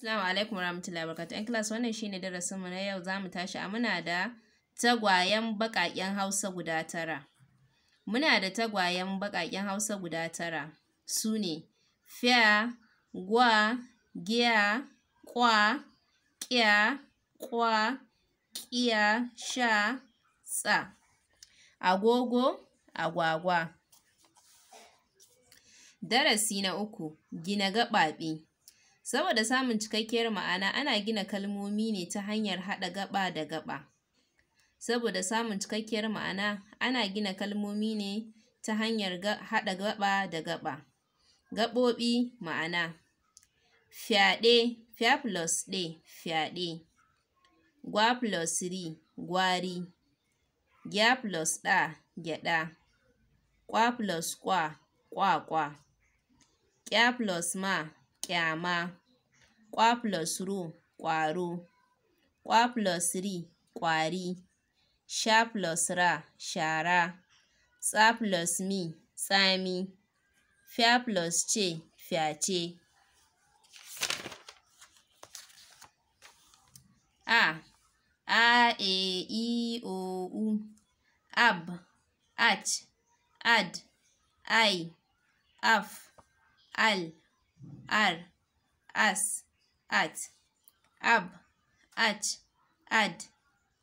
Assalamu alaikum warahmatullahi wabarakatuh. ‘Yan class, wannan shine darasinmu na yau. Za mu tashi a muna da tagwayen baƙaƙen Hausa guda 9. Muna da tagwayen baƙaƙen Hausa guda 9, su ne fya, gwa, gya, ƙwa, ƙya, ƙwa, ƙiya, sha, tsa. Agogo, agwagwa. Darasi na 3, gina gaɓaɓe. Saboda samun cikakkiyar ma'ana, ana gina kalmomi ne ta hanyar haɗa gaɓa da gaɓa. Saboda samun cikakkiyar ma'ana, ana gina kalmomi ne ta hanyar haɗa gaɓa da gaɓa. Gaɓoɓi ma'ana: fyaɗe, fya plus ɗe, fyaɗe, gwa plus ri, gwari, gya plus ɗa, gyaɗa, ƙwa plus ƙwa, ƙwaƙwa, ƙya plus ma, ƙyama, ƙwa plus ro, ƙwaro, ƙwa plus ri, ƙwari, sha plus ra, shara, tsa plus mi, tsami, fya plus ce, fyace. A, a, e, i, o, u, ab, at, ad, ai, af, al, ar, as, at. Ab, at, ad,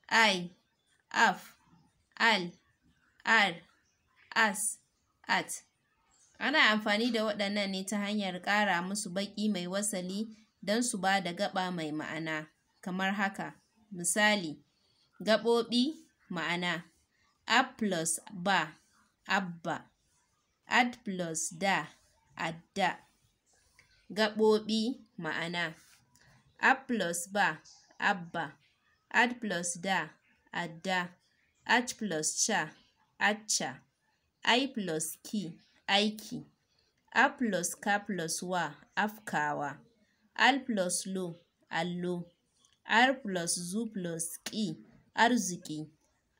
ai, af, al, ar, as, at. Ana amfani da waɗannan ne ta hanyar ƙara musu baƙi mai wasali don su ba da gaɓa mai ma'ana, kamar haka. Misali, gaɓoɓi ma'ana: ab plus ba, abba, ad plus da, adda. Gaɓoɓi ma'ana: ab plus ba, abba, ad plus da, adda, at plus ca, acca, ai plus ki, aiki, a plus ka plus wa, afkawa, al plus lo, allo, ar plus zu plus ƙi, arziki,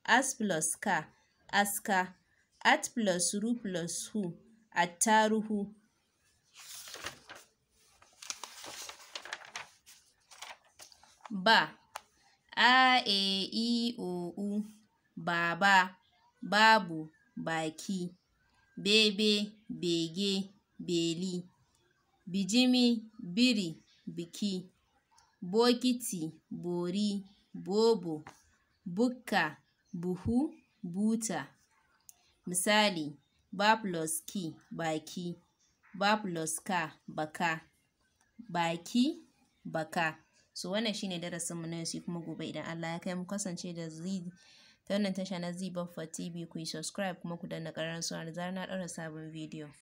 as plus ka, aska, at plus ru plus hu, attaruhu. Ba, a, e, i, o, u, baba, babu, baki, bebe, bege, beli, bijimi, biri, biki, bokiti, bori, bobo, bukka, buhu, buta. Misali, ba plus ki, baki, ba plus ka, baka, baki, baka. So wannan shine darasinmu na yau, sai kuma gobe idan Allah ya kai mu. Kasance da ta wannan tasha na Zee Baffa TV, ku yi subscribe kuma ku danna ƙararrawar sanarwa da zarar na ɗaura sabon bidiyo.